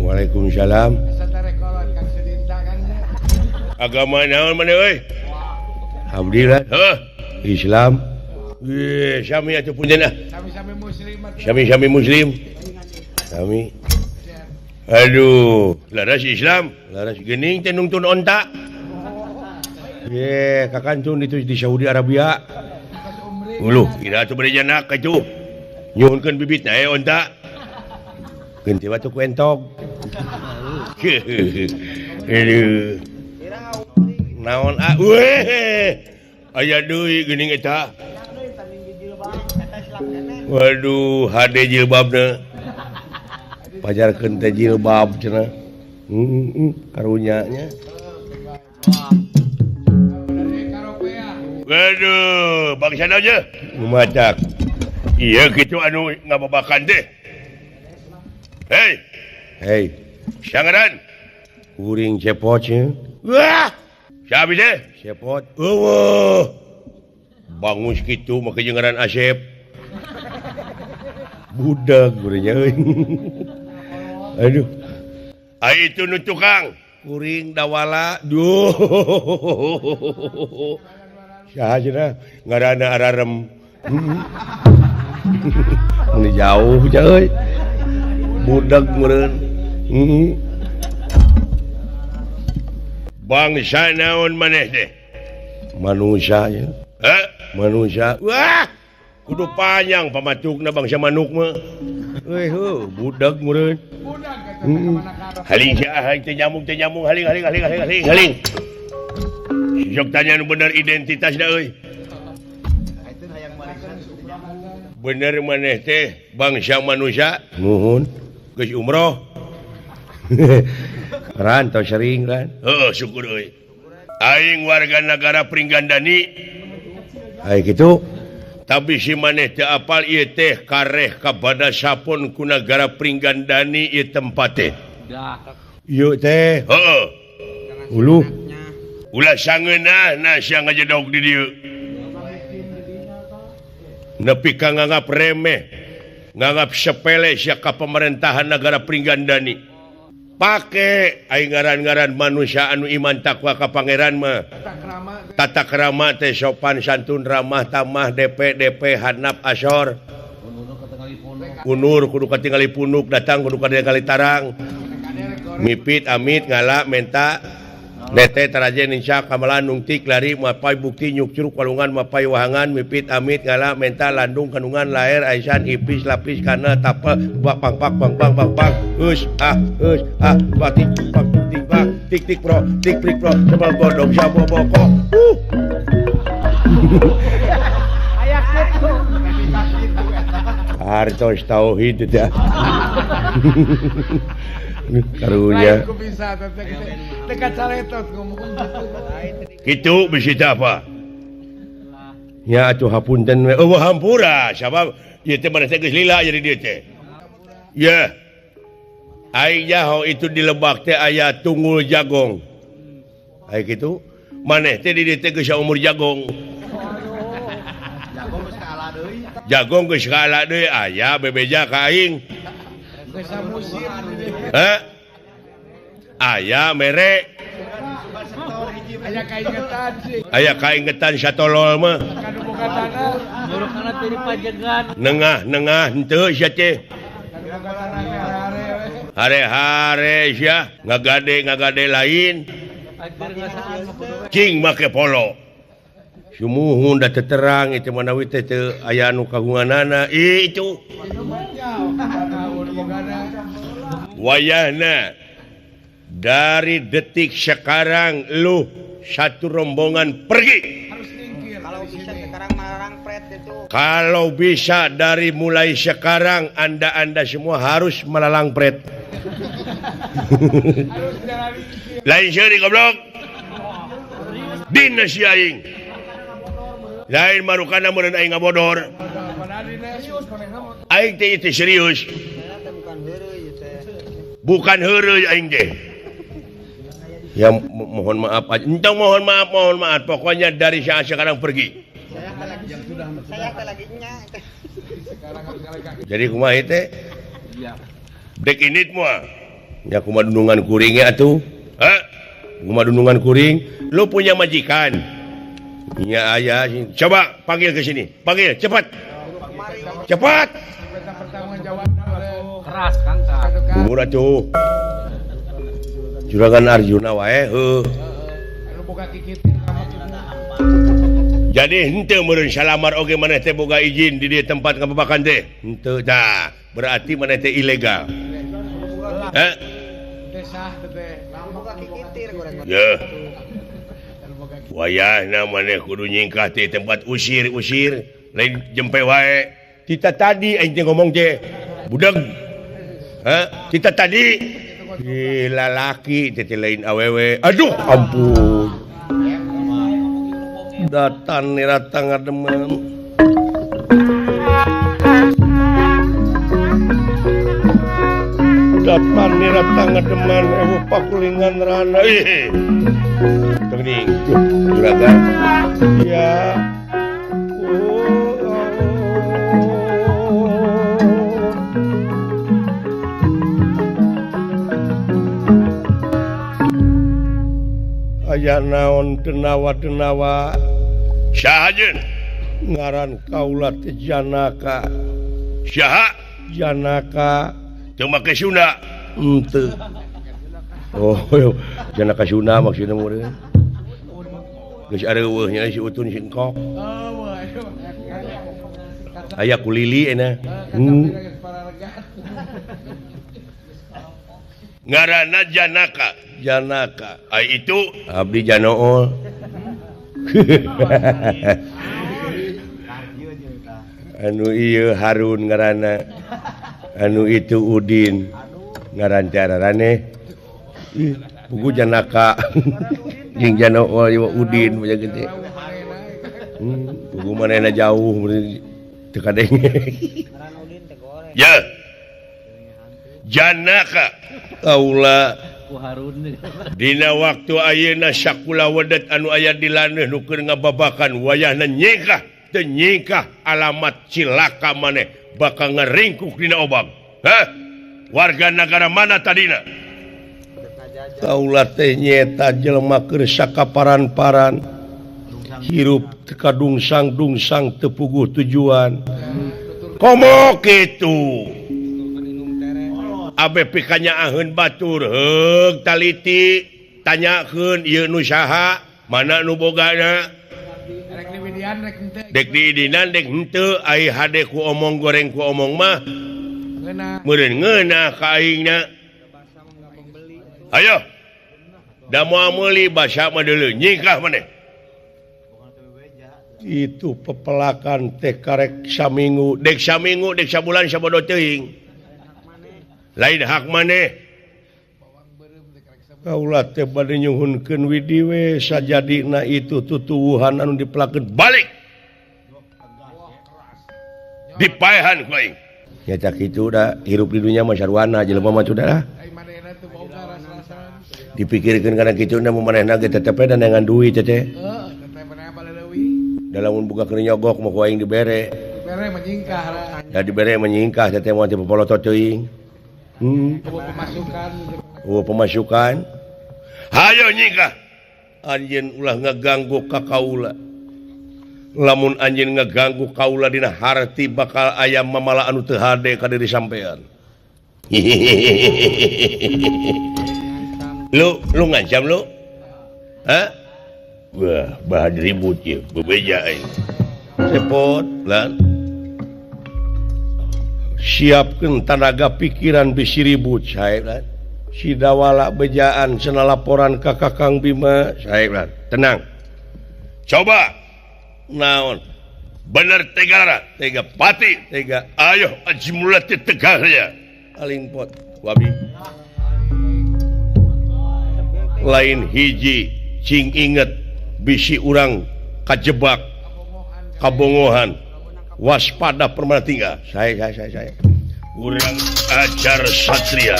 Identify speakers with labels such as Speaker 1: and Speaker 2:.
Speaker 1: Waalaikumsalam. Agama naon maneh euy? Alhamdulillah. Heuh, Islam. Ye, sami atuh punten ah. Sami-sami muslim. Sami. Aduh, laras Islam, laras geuning teh nungtun onta. Ye, kakantun itu di Saudi Arabia. Uluh, kira atuh bade janak atuh. Nyuhunkeun bibitna eh onta. Geunti batu ku entog. Aduh. Naon ah? Weh. Aya deui geuning eta. Waduh, hade jilbabna. Pajarkeun teh jilbab cenah. Karunya nya. Waduh, bangsa aja. Macak. Iya gitu anu ngababakan teh. Hei. Hei. Sangaran. Kuring cepot nya. Wah. Siapa teh? Cepot. Eueuh. Bangus kitu make jeung ngaran Asep. Budak gurenya euy. Aduh. Ai itu nu tukang kuring dawala. Duh. Saha cenah ngaranna ararem. Ini jauh euy. Budak meureun. Bangsa naon maneh teh? Manusia nya. Heh, manusia. Wah, kudu panjang pamatukna bangsa manuk mah. Euy heuh, budak meureun. Haling sia teh nyamuk haling haling haling haling haling haling. Sok tanya nu bener identitasna euy. Bener maneh teh bangsa manusia? Nuhun. Geus umroh. Rantau sering kan? Heuh, syukur euy. Aing warga negara Pringgandani. Ai kitu. Tapi si maneh teu apal ieu teh kareh kapada sapun ku nagara Pringgandani ieu tempat teh. Ieu teh. Heeh. Uluh. Ulah sangeunah na sia ngajedog di dieu. Nepi ka nganggap remeh, nganggap sepele sia ka pemerintahan negara Pringgandani. Pake aing ngaran-ngaran manusia anu iman takwa ka pangeran mah. Tata krama teh sopan santun ramah tamah DP DP hanap asor. Unur kudu katingali punuk datang kudu katingali tarang. Mipit amit ngala menta nete taraje ninca kamalan nungtik lari mapai bukti nyuk curug walungan mapai wahangan mipit amit ngala menta landung kandungan laer aisan ipis lapis kana tapel bak pang pak bang bang bang bang us ah batik pak tik bak tik tik pro tik prik pro sebal bodong sabo boko
Speaker 2: Aya kitu
Speaker 1: hartos tauhid teh. Karunya. Gitu bisa apa? Ya atuh hapunten we. Eueuh hampura sabab ieu teh maneh teh geus lila jadi dieu teh. Ya. Aing nyaho itu di lebak teh aya tunggul jagong. Ai kitu maneh teh di dieu teh geus umur jagong. Jagong geus kaala deui aya bebeja ka aing. Heh? Aya mere aya kaingetan satolol mah nengah-nengah henteu sia teh hare-hare sia ngagade-ngagade lain cing make polo sumuhun da terang itu manawi teh teu aya anu kagunganana itu wayahna dari detik sekarang lu satu rombongan pergi. Kalau bisa dari mulai sekarang anda semua harus melalang pret. Lain seuri goblok. Dina si aing. Lain marukana meureun aing ngabodor. Aing teh itu serius. Bukan heureuy aing teh. Ya mohon maaf aja. Entong mohon maaf. Pokoknya dari saat sekarang pergi. Jadi kumaha teh? Dek init moal. Nya kumaha dunungan kuring atuh? Hah? Kumaha dunungan kuring? Lu punya majikan? Nya aya. Coba panggil ke sini. Panggil cepat. Cepat.
Speaker 2: Keras Kang tah.
Speaker 1: Umur atuh. Juragan Arjuna wae heuh. Jadi henteu meureun salamar oge maneh teh boga izin di dieu tempat ngababakan teh. Henteu tah, berarti maneh teh ilegal. Heh? Yeuh. Wayahna maneh kudu nyingkah ti tempat usir-usir, lain jempe wae. Tita tadi aing teh ngomong teh. Budeg. Heh, tita tadi ih lalaki teh lain awewe. Aduh, ampun. Datan nirata ngademen. Datan nirata ngademen ewu pakulingan rana. Ih. Teuing juragan. Ya. Aya naon denawa-denawa. Saha jeung ngaran kaula teh Janaka. Saha? Janaka. Teu make Sunda. Henteu. Oh, Janaka Sunda maksudna meureun. Geus areuweuh nya si Utun si Engkok. Aya kulili cenah. Ngaranna Janaka. Janaka. Ai itu abdi Janool. Anu ieu Harun ngaranna. Anu itu Udin ngaran teh araraneh. Ih, buku Janaka. Jeung Janool ieu Udin banyak gede. Buku manehna jauh teu kadenge. Ya. Janaka kaula dina waktu ayeuna sakula wedet anu aya di laneuh nu keur ngababakan wayahna nyingkah teu nyingkah alamat cilaka maneh bakal ngaringkuk dina obang. Hah? Warga nagara mana tadina? Kaula teh nyaeta jelema keur sakaparan-paran hirup teu kadungsang-dungsang teu puguh tujuan. Komo kitu. Abe pikanya aheun batur heug taliti tanyakeun ieu nu saha mana nu bogana dek diidinan dek henteu ai hade ku omong goreng ku omong mah meureun ngeunah ka aingna. Ayo da moal meuli basa mah deuleu nyingkah maneh. Itu pepelakan teh karek saminggu dek saminggu dek sabulan sabodo teuing. Lain hak maneh. Kaula teh bade nyuhunkeun widi we sajadina itu tutuwuhan anu dipelakeun balik. Dipaehan ku aing. Nya cak kitu da hirup di dunya mah sarwana jelema mah sudah. Dipikirkeun kana kitu na manehna ge tetep we dengan duit teh.
Speaker 3: Heeh, tetep we
Speaker 1: Da lamun buka keur nyogok mah ku aing dibere.
Speaker 3: Dibere menyingkah.
Speaker 1: Da dibere menyingkah teh moal teh popolotot teuing.
Speaker 3: Pemasukan.
Speaker 1: Oh, pemasukan. Hayo nyingkah. Anjeun ulah ngaganggu ka kaula. Lamun anjeun ngaganggu kaula dina harti bakal aya mamala anu teu hade ka diri sampean. Lu ngancam lu? Hah? Wah, bahan ribut ieu, bebeja aing. Repot lan. Siapkeun tanaga pikiran bisi ribut sae lan. Si Dawala bejaan cenah laporan ka Kakang Bima sae lan. Tenang. Coba naon? Bener tegara, tega pati, tega. Ayo aji mulati tegarnya. Aling pot wabi. Lain hiji cing inget bisi urang kajebak kabongohan. Waspada permana tinggal. Saya. Urang ajar satria.